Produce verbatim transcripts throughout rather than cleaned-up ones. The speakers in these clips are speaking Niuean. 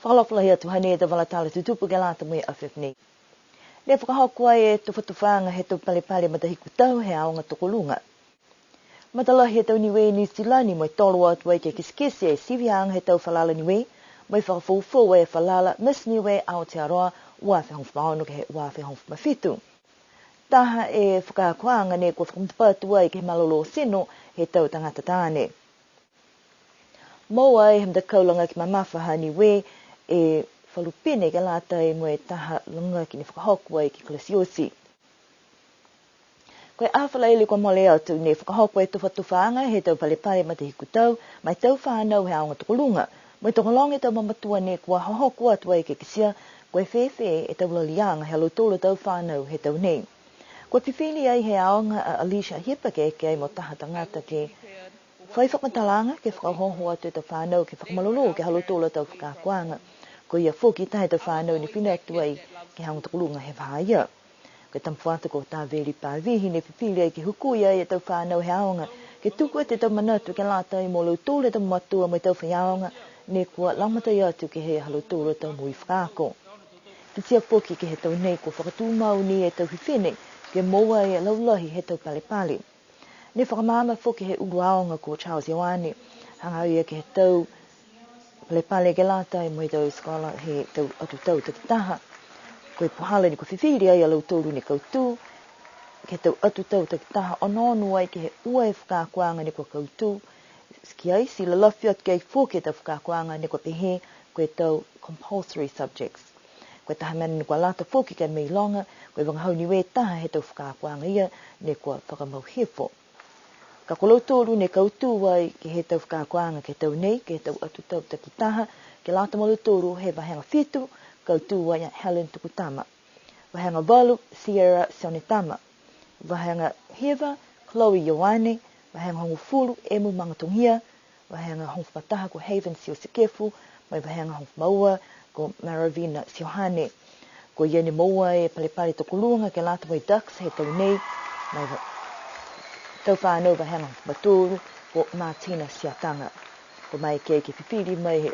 Fakaalofa lahi atu, hanei e tau vala tala tutupu ke lata mo e afiafi nei. Ne fakahoko ai e tufatufaaga he tau palepale matahiku tau he aoga tokoluga. Matalahi he tau Niue i Niu Silani mo e tolo atu ai ke kitekite e siviaga he tau falala Niue, mo e fakafoufou e falala Miss Niue Aotearoa ua afe hogofulu ma ono ke he ua afe hogofulu ma fitu. Taha e fakaakoaga ne kua fakamatapatu ai ke he malolō tino he tau tagata taane. Moua ai he matakau lagaki mamafa ha Niue e falu pine ke lata mo e taha lagaki ne fakahoko ai ke he kalasi oti. Ko e aho Falaile kua mole atu ne fakahoko e tufatufaaga he tau palepale matahiku tau, ma e tau fanau he aoga tokoluga. Mo e tokologa e tau mamatua ne kua hohoko atu ai ke kitia, ko e fēfē e tau laliaga he ha lautolu a tau fanau he tau nei. Kua fifili ai he aoga a Alicia Hipa ke eke ai mo taha tagata ke fai fakamatalaaga ke fakaohooho atu e tau fanau ke fakamalolō ke he ha lautolu a tau fakaakoaga. Ko ia foki taha he tau fanau ne fina atu ai ke he aoga tokoluga he vahā ia. Ko e tama fuata ko Taveli Pavihi ne fifili ai ke hukui ai e tau fanau he aoga, ke tuku atu e tau manatu ke lata mo lautolu e tau mamatua mo e tau faiaoga, ne kua lagomatai atu ke he ha lautolu a tau moui fakaako. Kitia foki ke he tau nei kua fakatumau ni e tau fifine, ke moua e laulahi he tau palepale. Ne fakamaama foki he ulu aoga ko Charles Ioane, hagaao ia ke he tau palepale ke lata mo e tau sikola he tau atu tau takitaha. Ko e puhala ne kua fifili ai a lautolu ne kautū, ke he tau atu tau takitaha onoono ai ke he ua e fakaakoaga ne kua kautū ki ai, ti lalafi atu ki ai foki e tau fakaakoaga ne kua pehē ko e tau compulsory subjects. Ko e taha mena ne kua lata foki ke mailoga, ko e vagahau Niue taha he tau fakaakoaga ia ne kua fakamau hifo. Ka ko lautolu ne kautū ai ke he tau fakaakoaga ke he tau nei, ke he tau atu tau takitaha, ke lata mo lautolu he vahega fitu, kautū ai a Helen Tukutama. Vahega valu, Sierra Sionetama. Vahega hiva, Chloe Ioane. Vahega hogofulu, Emu Magatogia. Vahega hogofulu ma taha ko Haven Siosikefu, mo e vahega hogofulu ma ua ko Maravina Siohane. Ko ia ne moua e palepale tokoluga ke lata mo e Dux he tau nei, mo e va-, tau fanau vahega hogofulu ma tolu ko Martina Siataga. Kua maeke ke fifili mai he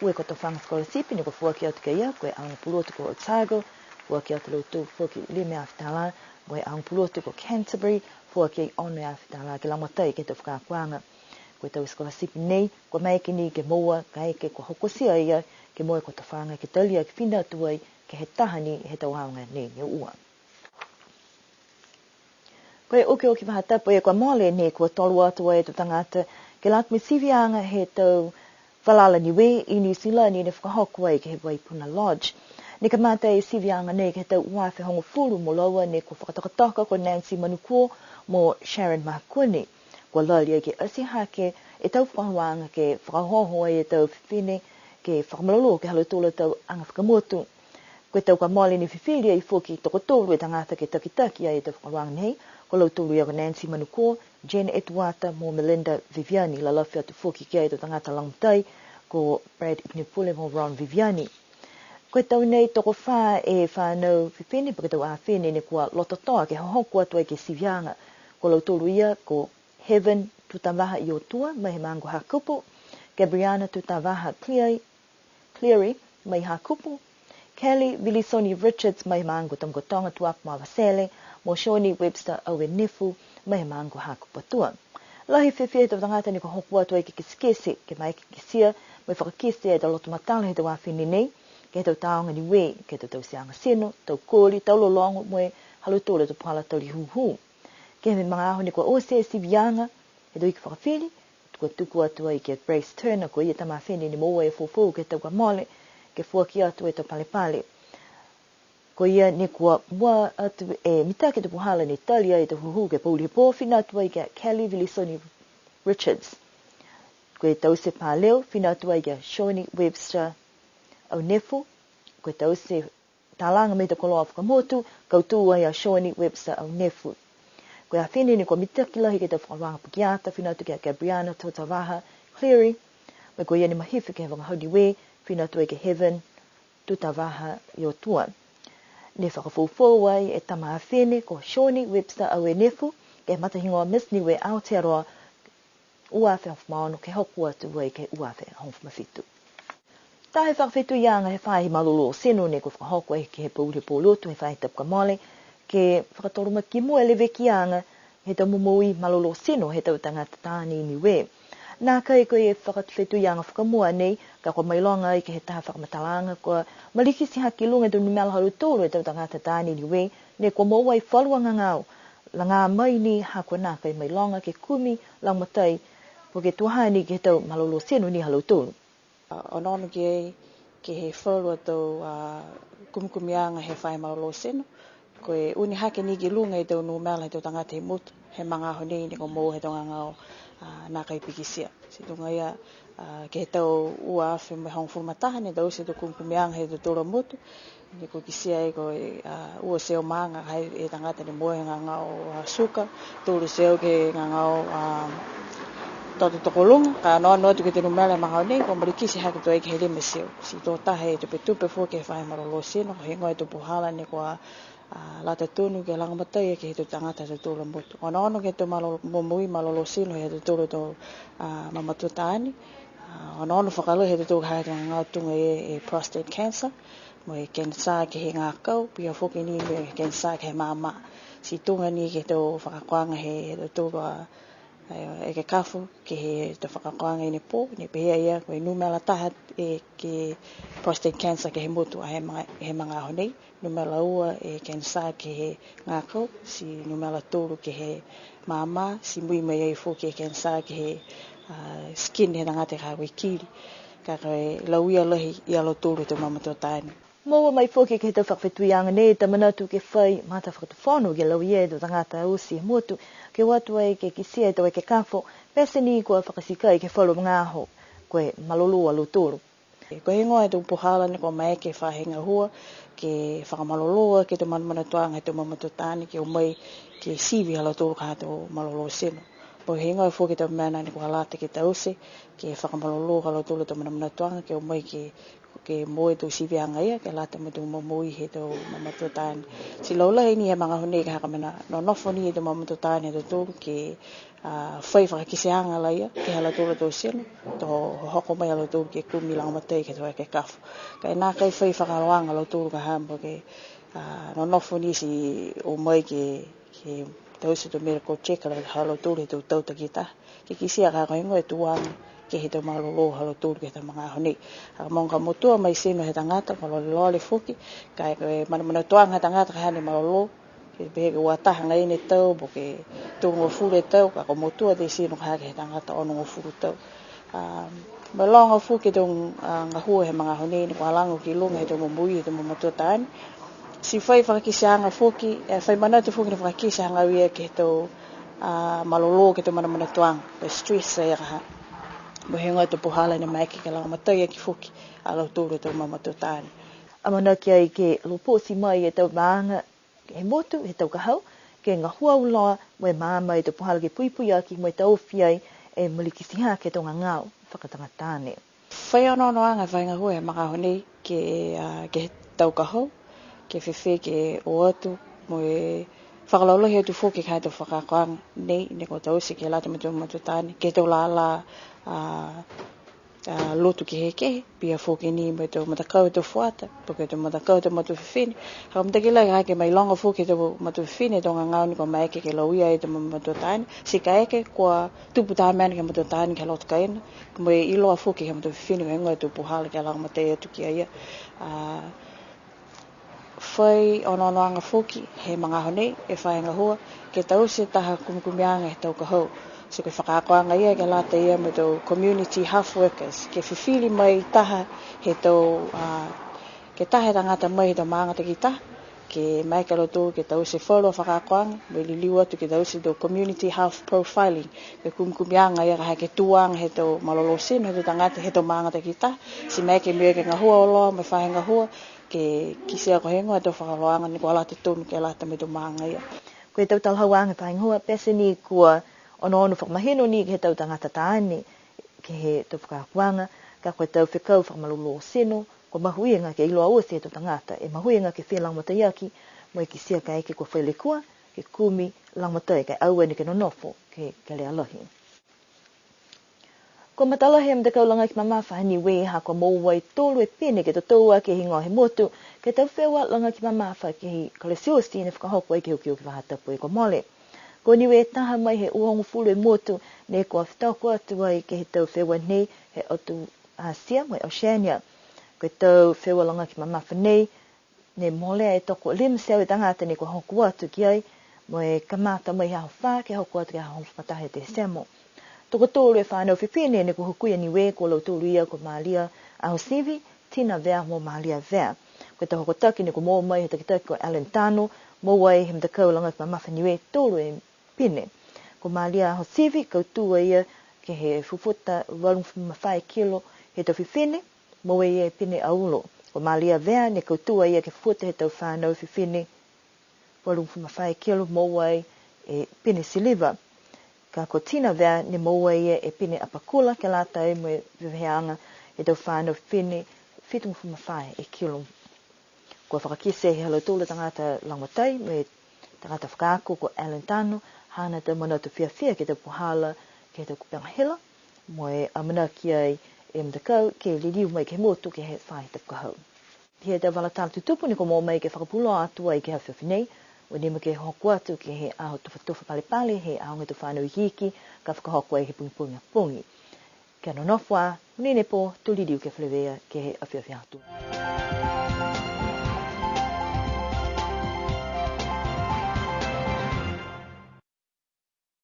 ua e kotofaaga scholarship ne kua foaki atu ki a ia, ko e aoga pulotu ko Otago, foaki atu a lautolu foki lima e afe tālā, mo e aoga pulotu ko Canterbury, foaki ai ono e afe tālā ke lagomatai ke he tau fakaakoaga. Ko e tau scholarship nei, kua maeke ni ke moua, kaeke kua hokotia a ia ke moua e kotofaaga ke talia ke fina atu ai ke he taha ni he tau aoga nei ne ua. Ko e okioki faahi tapu kua mole nei kua tolo atu ai e tau tagata ke lata mo e siviaga he tau falala Niue i Niu Silani ne fakahoko ai ke he Waipuna Lodge. Ne kamata e siviaga nei ke he tau ua afe hogofulu mo laua ne kua fakatokatoka ko Nancy Manukuo mo Sharon Mahakuni. Kua lali ai ke ati hake e tau fakaholoaga ke fakaohooho ai e tau fifine ke fakamalolō ke he ha lautolu a tau aga fakamotu. Ko e tau kua mole ne fifili ai foki tokotolu e tagata ke takitaki ai e tau fakaholoaga nei, ko lautolu ia ko Nancy Manukuo, Jane Etuata mo Melinda Viviani, lalafi atu foki ki ai e tau tagata lagomatai, ko Brad Ikinepule mo Ron Viviani. Ko e tau nei tokofā e fanau fifine po ke tau afine ne kua lototoa ke hohoko atu ai ke he siviaga. Ko lautolu ia ko Heaven Tutavaha Iotua mai he maaga Hakupu, Gabriana Tutavaha Cleary, Cleary mai Hakupu, Kelly Vilisoni Richards mai he maaga Tamakautoga, Tuapa mo Avatele, mo Shawnee Webster Auenefu mai he maaga Hakupu Atua. Lahi e fiafia he tau tagata ne kua hoko atu ai ke kitekite, ke maeke ke kitia mo e fakakite e tau loto matala he tau afine nei ke he tau tāoga Niue, ke he tau tauteaga tino, tau koli, tau lologo mo e ha lautolu a tau puhala tali hūhū. Ke he magaaho ne kua oti e siviaga he tau iki fakafili, kua tuku atu ai ki a Grace Turner, ko ia e tama fifine ne moua e foufou ke he tau kua mole, ke foaki atu e tau palepale. Ko ia ne kua mua atu e mitaki e tau puhala ne talia e tau hūhū ke he pouli he pō, fina atu ai ki a Kelly Vilisoni Richards. Ko e taute paleo, fina atu ai ki a Shawnee Webster Auenefu. Ko e taute talaga mo e tau koloa fakamotu, kautū ai a Shawnee Webster Auenefu. Ko e afine ne kua mitaki lahi ke he tau fakaholoaga pukeata, fina atu ki a Gabriana Tutavaha Cleary, mo e ko ia ne mahifi ke he vagahau Niue, fina atu ai ki a Heaven Tutavaha Iotua. Ne fakafoufou ai e tama afine ko Shawnee Webster Auenefu ke he matahigoa Miss Niue Aotearoa ua afe hogofulu ma ono ke hoko atu ai ke he ua afe hogofulu ma fitu. Taha e fakafetuiaga he faahi malolō tino ne kua fakahoko ai ke he pouli pō lotu he faahi tapu ka mole, ke fakatolomaki ki mua e levekiaga he tau momoui malolō tino he tau tagata taane i Niue. Nākai ko e fakafetuiaga fakamua nei, ka kua mailoga ai ke he taha fakamatalaaga kua malikiti hake i luga e tau numela ha lautolu e tau tagata taane i Niue, ne kua moua e falu a gagao, lagā mai ni ha kua nākai mailoga ke kumi lagomatai, po ke tuaha ni ke he tau malolō tino ni ha lautolu. A, onoono ki ai, ke he falu a tau, a, kumikumiaga he faahi malolō tino, ko e uni hake ni ki luga e tau numela he tau tagata he motu, he magaaho nei ne kua moua he tau gagao, a, nākai pikitia. Ti tuga ia, a, ke he tau ua afe mo e hogofulu ma taha, ne taute e tau kumikumiaga he ha tautolu a motu, ne kua kitia ai ko e, a, ua e teau maaga ha e tagata ne moua he gagao, a, suka, tolu e teau ke he gagao, a, toto tokoluga, ka onoono atu ke he numela he magaaho nei, kua malikiti hake atu ai ke he lima e teau. Ti tō taha e tupetupe foki he faahi malolō tino, ko e heigoa e tau puhala ne kua, a, lata tonu ke lagomatai ke he tau tagata ha tautolu a motu. Onoono ke he tau malo-, momoui malolō tino he ha tautolu a tau, a, mamatua taane, a, onoono fakalahi ha tautolu ha e tau gagao tuga e, e prostate cancer, mo e cancer ke he gakau, pihia foki ni mo e cancer ke he mama. Ti tuga ni ke he tau fakaakoaga he, he ha tautolu a, e, ekekafo, ke he tau fakaakoaga i ne pō, ne pehē a ia, ko e numela taha e ke prostate cancer ke he motu a he maga-, he magaaho nei, numela ua e cancer ke he gakau, ti numela tolu ke he mama, ti mui mai ai foki e cancer ke he, a, skin he tagata ka ko e kili. Ka ko e lauia lahi ia lautolu he tau mamatua taane. Moua mai foki ke he tau fakafetuiaga nei, tau manatu ke fai matafakatufono ke lauia e tau tagata oti he motu, ke o atu ai ke kitia e tau ekekafo, pete ni kua fakatikai ke he falu magaaho, ko e malolō a lautolu. Ko e heigoa e tau puhala ne kua maeke he faahi gahua, ke fakamalolō ke he tau manamanatuaga he tau mamatua taane, ke o mai ke sivi ha lautolu ke he tau malolō tino. Mo e heigoa foki e tau mena ne kua lata ke taute, ke fakamalolō ha lautolu e tau manamanatuaga, ke o mai ke ke moua e tau siviaga ia, ke lata mo e tau momoui he tau mamatua taane. Ti laulahi ni he magaaho nei ka ha ko e mena nonofo ni e tau mamatua taane ha tautolu ke, a, fai fakakiteaga laia, ke he ha lautolu a tau tino, to hoko mai a lautolu ke kumi lagomatai ke he tau ekekafo. Ka e nākai fai fakaholoaga a lautolu ka ha mo e ke, a, nonofo ni ti o mai ke, ke taute e tau medical check ha lautolu he tau tau takitaha. Ke kitia ka ko e heigoa e tuaga ke he tau malolō ha lautolu ke he tau magaaho nei. Ha ko e mogo ka motua mai tino he tagata, kua lolelole foki, ka e ko e manamanatuaga he tagata ka hane malolō, ke pehē ke ua taha agaia ne tau, po ke tolugofulu e tau, ka kua motua e tino ka ha ke he tagata onogofulu tau. A, mailoga foki e tau, a, gahua he magaaho nei, ne kua lago ki luga he tau momoui he tau mamatua taane. Ti fai fakakiteaga foki, e, fai manatu foki ne fakakite hagaao ia ke he tau, a, malolō ke he tau manamanatuaga, ko e stress ia ka ha. Mo e heigoa e tau puhala ne maeke ke lagomatai aki foki a lautolu e tau mamatua taane. Amanaki ai ke lopoti mai e tau maaga he motu, he tau ka hau, ke gahua auloa mo e maama e tau puhala ke puipui aki mo e taofi ai e malikiti hake he tau gagao fakatagataane. Fai onoonoaga he faahi gahua he magaaho nei ke, a, ke he tau ka hau, ke fēfē ke o atu mo e fakalaulahi atu foki ke he tau fakaakoaga nei, ne kua taute ke lata mo e tau mamatua taane, ke he tau lālā, a, a, lotu kehekehe, pihia foki ni mo e tau matakau he tau fuata, po ke tau matakau he tau matua fifine. Ha ko e mitaki lahi ha ke mailoga foki he tau matua fifine, tau gagao ne kua maeke ke lauia e tau mamatua taane, ti kaeke kua tupu taha mena ke he matua taane ke he loto kaina, mo e iloa foki he matua fifine, ko e heigoa e tau puhala ke lagomatai atu ki a ia. A, fai onoonoaga foki he magaaho nei e faahi gahua, ke taute taha kumikumiaga he tau ka hau. Ti ko e fakaakoaga ia ke lata ia mo e tau community health workers, ke fifili mai taha he tau, a, ke taha e tagata mai he tau maaga takitaha, ke maeke a lautolu ke taute falu a fakaakoaga, mo e liliu atu ke taute e tau community health profiling, ko e kumikumiaga ia ka ha ke tuaga he tau malolō tino he tau tagata he tau maaga takitaha, ti maeke mo e ke gahua auloa mo e faahi gahua, ke kitia ko e heigoa e tau fakaholoaga ne kua lata tonu ke lata mo e tau maaga ia. Ko e tau talahauaga he faahi gahua, pete ni kua onoono fakamahino ni ke he tau tagata taane, ke he tau fakaakoaga, ka ko e tau fekau fakamalolō tino, kua mahuiga ke iloa oti he tau tagata, e mahuiga ke felagomataiaki, mo e kitia kaeke kua fai lekua, ke kumi lagomatai ka e aua neke nonofo ke, ke lea lahi. Kua matala he matakau lagaki mamafa ha Niue ha kua moua e tolu e pine ke totou aki e higoa he motu, ke he tau feua lagaki mamafa ke he Kalasiusi ne fakahoko ai ke he okioki faahi tapu kua mole. Ko Niue e taha mai he uafulu e motu ne kua fetoko atu ai ke he tau feua nei he atu Asia mo e Oceania. Ko e tau feua lagaki mamafa nei, ne molea e toko lima e teau e tagata ne kua hoko atu ki ai, mo e kamata mai he aho fā ke hoko atu ke he aho hogofulu ma taha e Tesemo. Tokotolu e fanau fifine ne kua hukui a Niue, ko lautolu ia ko Malia Ahosivi, Tina Vea mo Malia Vea. Ko e tau hokotaki ne kua moua mai he takitaki ko Alan Tano, moua ai he matakau lagaki mamafa Niue tolu e pine. Ko Malia Ahosivi, kautū a ia ke he fufuta valugofulu ma fā e kilo he tau fifine, moua e ia e pine aulo. Ko Malia Vea, ne kautū a ia ke fufuta he tau fanau fifine valugofulu ma fā e kilo, moua ai e pine siliva. Ka ko Tina Vea, ne moua e ia e pine apakula ke lata ai mo e veveheaga he tau fanau fifine fitugofulu ma fā e kilo. Kua fakakite he ha lautolu a tagata lagomatai mo e tagata fakaako ko Alan Tano, haana tau manatu fiafia ke he tau puhala ke he tau kupega hila, mo e amanaki ai e matakau ke liliu mai ke he motu ke he faahi tapu ka hau. He tau vala tala tutupu ne kua moua mai ke fakapuloa atu ai ke he afiafi nei, ua nimo ke hoko atu ke he aho tufatufa palepale he aoga tau fanau ikiiki, ka fakahoko ai he pogipogi a pogi. Kia nonofo ā, monuina e pō, to liliu ke feleveia ke he afiafi Aho Tuloto.